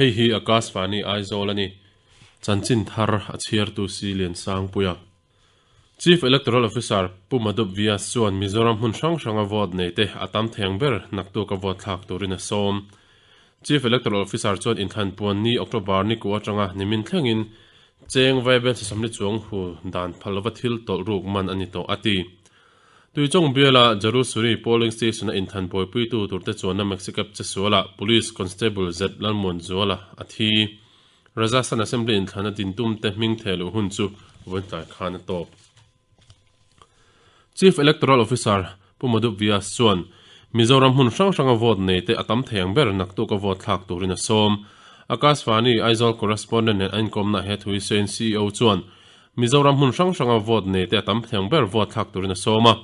Hei hi Akashvani Aizawl a ni. Chanchin thar a chhiartu si Liansangpuia. Chief Electoral Officer Pu Madhup Vyas chuan Mizoram hmun hrang hranga vote nei te a tam theng ber naktuk a vote thlak turin a sawm. Chief Electoral Officer chuan inthlan puan ni October ni ku atanga nimin thlengin cheng vaibel sawmli chuang hu dan phal lova thil tawlh ruk man a ni tawh a ti. Tuichawng biala Jarusuri Polling Station-a inthan buaipuitu turte chuanna Maxicab chesualah Police Constable Z Lalmuanzuala a thi. Rajasthan Assembly inthlana dintumte hming theh luh hun chu vawitlai khan a tawp. Chief Electoral Officer Pu Madhup Vyas chuan Mizoram hmun hrang hranga vote nei te a tam thei ang ber naktuk a vote thlak turin a sawm. Akashvani Aizawl Correspondent nen a inkawmna he thu hi sawiin CEO chuan Mizoram hmun hrang hranga vote nei te a tam thei ang ber vote thlak turin a sawm a.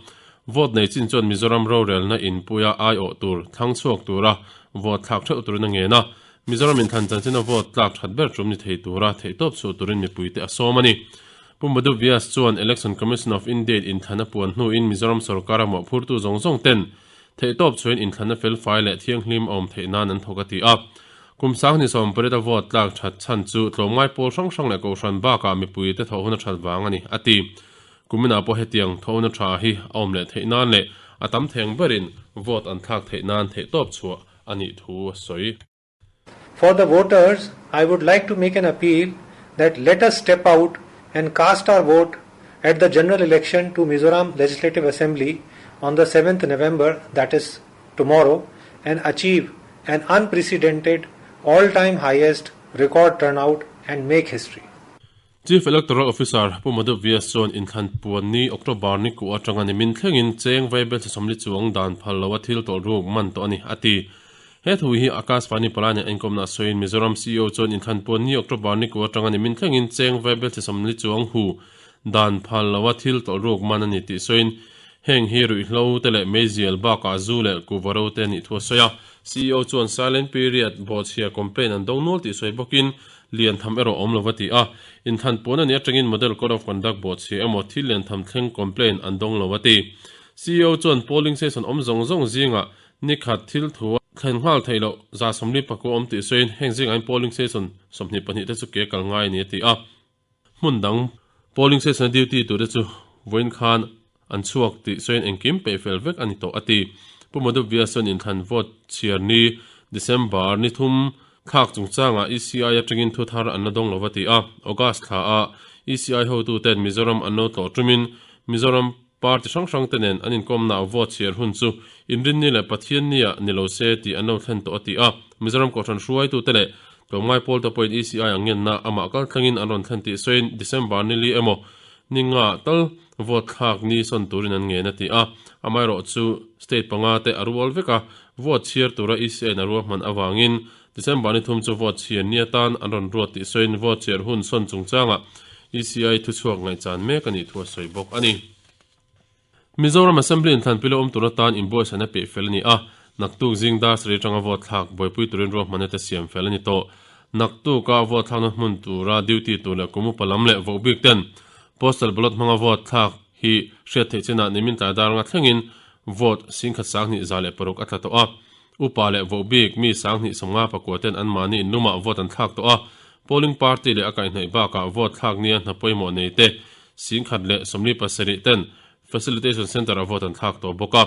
Vote nei chin chuan Mizoram rorelna inpuia aiawh tur thlang chhuak tura vote thlak theuh turin a ngen a. Mizoram inthlan chanchina vote tlak that ber tum ni thei tura theihtawp chhuah turin mipuite a sawm a ni. Pu Madhu Vyas chuan Election Commission of India-in inthlan a puan hnuin Mizoram sorkara mawhphurtu zawng zawng ten theihtawp chhuahin inthlanna felfai leh thianghlim a awm theih nan an thawk a ti a. Kum sanghnih sawmparita vote tlak that chhan chu tlawmngai pawl hrang hrang leh kohhran bakah mipuite thawh hun a that vang a ni, a ti. Kuminah pawh hetiang thawh hun a tha hi a awm leh theih nan leh a tam theng berin vote an thlak theih nan theihtawp chhuah a nih thu a sawi. For the voters, I would like to make an appeal that let us step out and cast our vote at the general election to Mizoram Legislative Assembly on the 7th November, that is tomorrow, and achieve an unprecedented all-time highest record turnout and make history. Chief Electoral Officer Pu Madhu Vyas chuan inthlan puan ni October ni kuh atanga nimin thlengin cheng vaibel chhe chuang dan phal lo a thil tawlh ruk man tawh a ni, a ti. He thu hi Akashvani Palai nen enkawmna a sawiin Mizoram CEO chuan inthlan puan ni October ni kuh atanga nimin thlengin cheng vaibel chhe chuang hu dan phal lo a thil tawlh ruk man a ni tih sawiin heng hi ruihhlo te leh meizial bakah zu leh kuhva ro te a nih thu a sawi a. CEO chuan silent period bawhchhia complaint an do nual tih sawi bawkin Lian tham erawh awm lo a ti a, inthlan puan a nih atangin Model Code of Conduct bawhchhia emaw thil lian tham thleng complaint an dawng lo a ti. CEO chuan polling station awm zawng zawng zingah ni khat thil thu a thlen nghal theih loh 74 awm tih sawiin heng zingah hian polling station 22 te chu ke kal ngai a ni a ti a. Hmun dang polling station a duty turte chu vawiin khan an chhuak tih sawiin engkim peih fel vek a ni tawh a ti. Pu Madhup Vyas chuan inthlan vote chhiar ni December ni thum thlak chungchangah ECI atangin thu thar an la dawng lo va ti a, August thla ah ECI hotuten Mizoram an lo tlawh tumin Mizoram party hrang hrang te nen an inkawmna vote chhiar hun chu Inrinni leh Pathianni ah ni lo se tih an lo thlen tawh a ti a, Mizoram Kohhran hruaitute leh Tlawmngai pawl te pawhin ECI ang ngenna amah kal thlengin an rawn thlen tih sawiin December ni li emaw ni nga tal vote thlak ni sawn turin an ngen a ti a, amaherawhchu state panga te a rual vek a, vote chhiar tura ECI in a ruahman avangin December ni thum chu vote chhiar ni atan an rawn ruat tih sawiin vote chhiar hun sawn chungchangah ECI thuchhuak ngaihchan mek a nih thu a sawi bawk a ni. Mizoram Assembly inthlanpui lo awm tur atan inbuatsaihna peih fel a ni a, naktuk zing dar sarih atanga vote thlak buaipui turin ruahmanna te siam fel a ni tawh. Naktuka vote thlakna hmun tura duty tur leh kum upa lam leh vohbik ten postal ballot hmanga vote thlak hi hriat theih chinah nimin tlai dar anga thlengin vote singkhat sanghnih za leh paruk a tla tawh a. Upa leh vohbik mi sanghnih sawmnga pakua ten anmahni inlumah vote an thlak tawh a, polling party leh a kaihhnaih bakah vote thlak nia hna pawimawh nei te Singkhat leh 47 ten Facilitation Centre a vote an thlak tawh bawk a,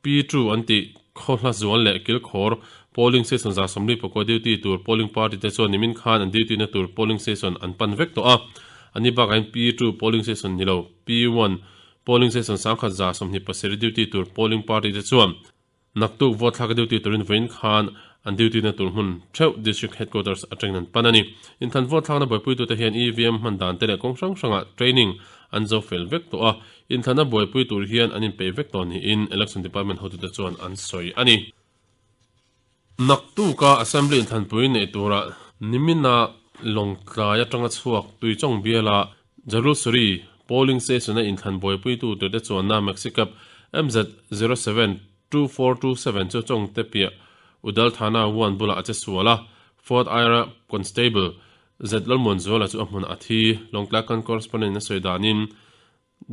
P2 an tih khawhla zual leh kilkhawr polling station 44 duty tur polling party te chuan nimin khan an duty na tur polling station an pan vek tawh a, a ni bakah hian P2 polling station ni lo P1 polling station 1127 duty tur polling party te chuan Naktuk vote thlak a duty turin vawiin khan an duty na tur hmun theuh District Headquarters atangin an pan a ni. Inthlan vote thlakna buaipuitute hian EVM hman dan te leh kawng hrang hrangah training an zo fel vek tawh a, inthlanna buaipui tur hian an inpeih vek tawh niin Election Department hotute chuan an sawi a ni. Naktuka Assembly inthlanpui neih turah nimina Lawngtlai atanga chhuak Tuichawng biala Jarulsuri polling station-a inthlan buaipuitu turte chuanna Maxicab MZ 072427 chu Chawngte piah Udal Thana 1 bulah a che sual a, Fort Aira Constable Z Lalmuanzuala chu a hmunah a thi. Lawngtlai kan correspondent-in a sawi danin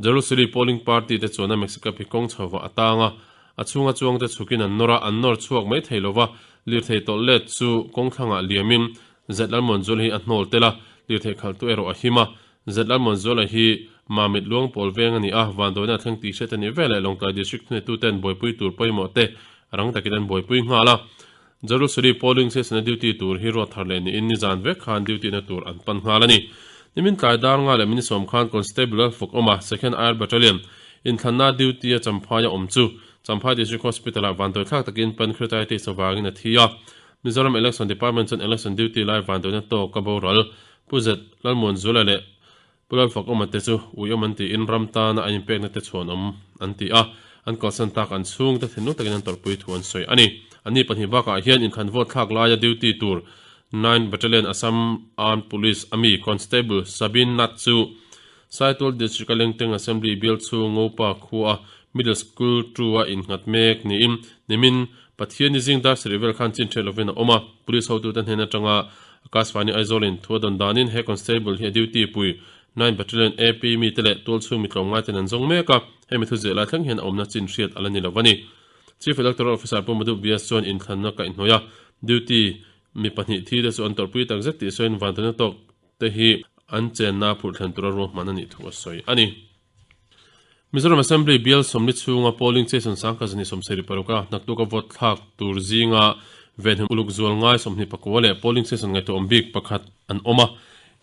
Jarulsuri polling party te chuanna Maxicab hi kawng chho vah a tang a, a chhunga chuangte chhukin an nawr a, an nawr chhuak mai thei lova, lirthei tawlh let chu kawng thlangah liamin. Zlalmuanzuala hi a hnawl tel a, lirthei khalhtu erawh a him a. Zlalmuanzuala hi Mamit luang pawl veng a ni a, vanduaina a thleng tih hriat a nih veleh Lawngtlai District thuneituten buaipui tur pawimawh te rang takin an buaipui nghal a. Jarulsuri polling station a duty tur hi ruat thar leh niin nizan vek khan duty na tur an pan nghal a ni. Nimin tlai dar nga leh minute sawm khan Constable Lalfawkawma, Second Air Battalion, inthlanna duty a Champhai a awm chu Champhai District Hospital-ah vanduaithlak takin pancreatitis avangin a thi a. Mizoram Election Department chuan election duty lai vanduaina tawk a boral Pu Zet Lalmuanzula leh Pu Lalfakawma te chu uiawm an tiin ram tana an inpekna te chhuanawm an ti a, an kalsan tak an chhungte thinlung takin an tawrhpui thu an sawi a ni. Anni pahnih bakah hian inthlan vote thlak laia duty tur Nine Battalion Assam Armed Police ami Constable Sabin Nath chu Saitual District-a Lengteng Assembly bial chhung Ngopa khua Middle School 2-a innghat mek niin nimin Pathian ni zing dar sarih vel khan chin ṭheh lovin a awm a, Police hotute hnen aṭanga Akashvani Aizawlin thu a dawn danin he Constable hi a duty pui Nine Battalion AP mite leh tualchhung mi tlawmngaiten an zawng mek a, hemi thu ziah lai thleng hian a awmna chin hriat a la ni lo a ni. Chief Electoral Officer Pu Madhu Vyas chuan inthlanna kaihhnawih a, duty mi pahnih thi te chu an tawrhpui takzet tih sawiin vantawna tawk te hi an chenna phurh thlen tura ruahman a nih thu a sawi a ni. Mizoram Assembly bial sawmli chhunga polling station sangkhat zahnih sawmsarih paruka naktuk a vote thlak tur zinga venhim uluk zual ngai 24 leh polling station ngaihtuahawm bik pakhat an awm a.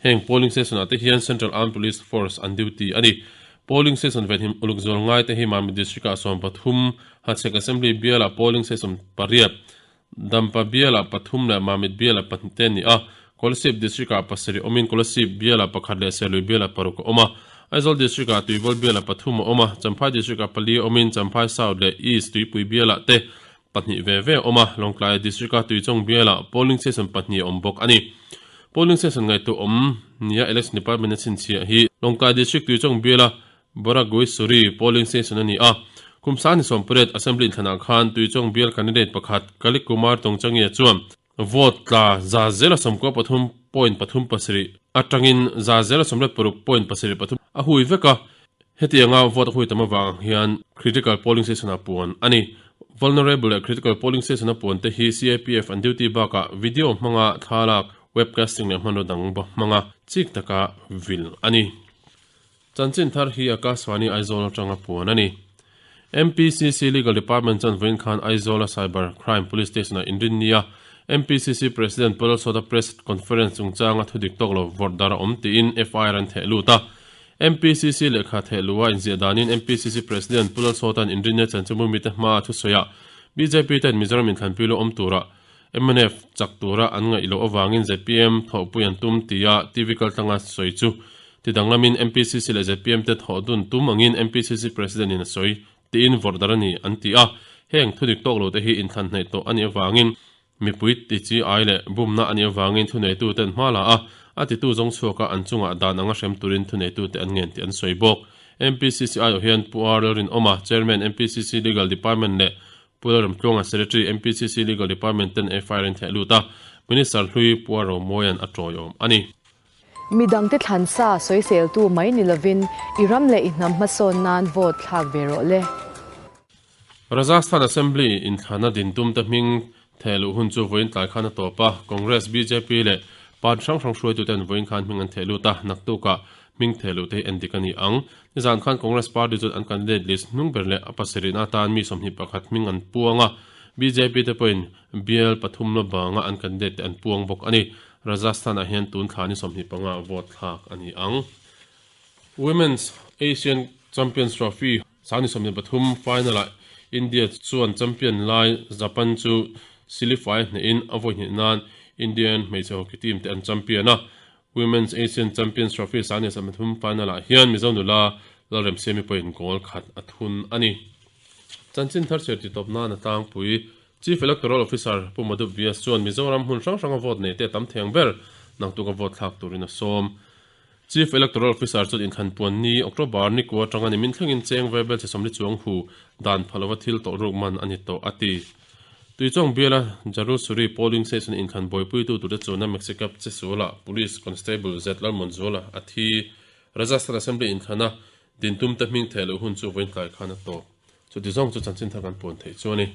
Heng polling station ah te hian Central Armed Police Force an duty a ni. Polling station venhim uluk zual ngai te hi Mamit District ah 13, Hachhek Assembly bial ah polling station pariat, Dampa bialah pathum leh Mamit bialah pahnih te a ni a, Kolasib District-ah pasarih awmin Kolasib bialah pakhat leh Serlui bialah paruk a awm a. Aizawl District-ah Tuivawl bialah pathum a awm a, Champhai District-ah pali a awmin Champhai South leh East Tuipui bialah te pahnih ve ve a awm a, Lawngtlai District-a Tuichawng bialah polling station pahnih a awm bawk a ni. Polling station ngaihtuah awm nia Election Department a chhinchhiah hi Lawngtlai District Tuichawng biala Boraguisuri polling station a ni a. Kum sangni sawmpariat Assembly inthlanah khan Tuichawng bial candidate pakhat Kalik Kumar Tongchangia chuan vote tla 113 point pathum pasarih atangin 116 point pasarih pathum a hui vek a. Hetianga vote a hui tam avang hian critical polling station-ah puan a ni. Vulnerable leh critical polling station-a puan te hi CAPF an duty bakah video hmanga thlalak, webcasting leh hmanraw dang hmanga chik taka vil a ni. Chanchin thar hi Akashvani Aizawl atanga puan a ni. MPCC Legal Department chuan vawiin khan Aizawla Cyber Crime Police Station-ah inrinni a, MPCC President Pu Lalsawta Press Conference chungchanga thudik tawk lo vawrh dar a awm tiin FIR an theh lut a. MPCC lehkha theh luha inziah danin MPCC President Pu Lalsawta'n inrinnia chanchinbu mite hmaa thusawiah bjp ten Mizoram inthlanpui lo awm tura mnf chak tura an ngaih loh avangin zpm thawhpui an tum tia TV kaltlanga sawi chu ti danglamin MPCC leh zpm te thawh dun tum angin MPCC President in a sawi tiin vawrh dar a ni an ti a. Heng thudik tawk lo te hi inthlan hnaih tawh a nih avangin mipui ti chi ai leh bumna a nih avangin thuneitu ten hma la a, a titu zawng chhuaka an chungah dan anga hrem turin thuneitu te an ngen tih an sawi bawk. MPCC aiawh hian Pu R Lalrinawma, Chairman MPCC Legal Department leh Pu Lalramtluanga Secretary MPCC Legal Department ten FIR an theh lut a, Minister hlui Pu Romawia'n a tawiawm a ni. Midangte thlansa sawiseltu mai ni lovin i ram leh i hnam hmasawn nan vote thlak ve rawh le. Rajasthan Assembly inthlana din tumte hming theh luh hun chu vawiin tlai khan a tawp a, Congress, bjp leh party hrang hrang hruaituten vawiin khan hming an theh lut a, naktukah hming theh luh te hi endik a ni ang. Nizan khan Congress party chuan an candidate list hnung ber leh a pasarihna atan mi 21 hming an puang a, bjp te pawhin bial pathum la banga an candidate te an puang bawk a ni. Rajasthan-ah hian tun thla ni 25 vote thlak a ni ang. Women's Asian Champions Trophy sang ni 23 final-ah India chuan champion lai Japan chu silifai hnehin a vawi hnih nan Indian hmeichhe hockey team te an champion a. Women's Asian Champions Trophy Sania 33 final-ah hian Mizo nula Lalremsiami pawhin goal khat a thun a ni. Chanchin thar chhiar titawp nan a tlangpui Chief Electoral Officer Pu Madhu Vyas chuan Mizoram hmun hrang hranga vote nei te a tam theng ber naktuk a vote thlak turin a sawm. Chief Electoral Officer chuan inthlan puan ni October ni kua atanga nimin thlengin cheng vaibel che 40 chuang hu dan pha lova thil tawh ruk man a ni tawh a ti. Tuichawng biala Jarulsuri polling station inthlan buaipuitu turte chuan a Maxicab che sualah Police Constable Z Lalmuanzuala a thi. Rajasthan Assembly inthlana dintumte hming theh loh hun chu vawiin tlai khan a tawp. Chuti zawng chu chanchin thar kan puan theih chu a ni.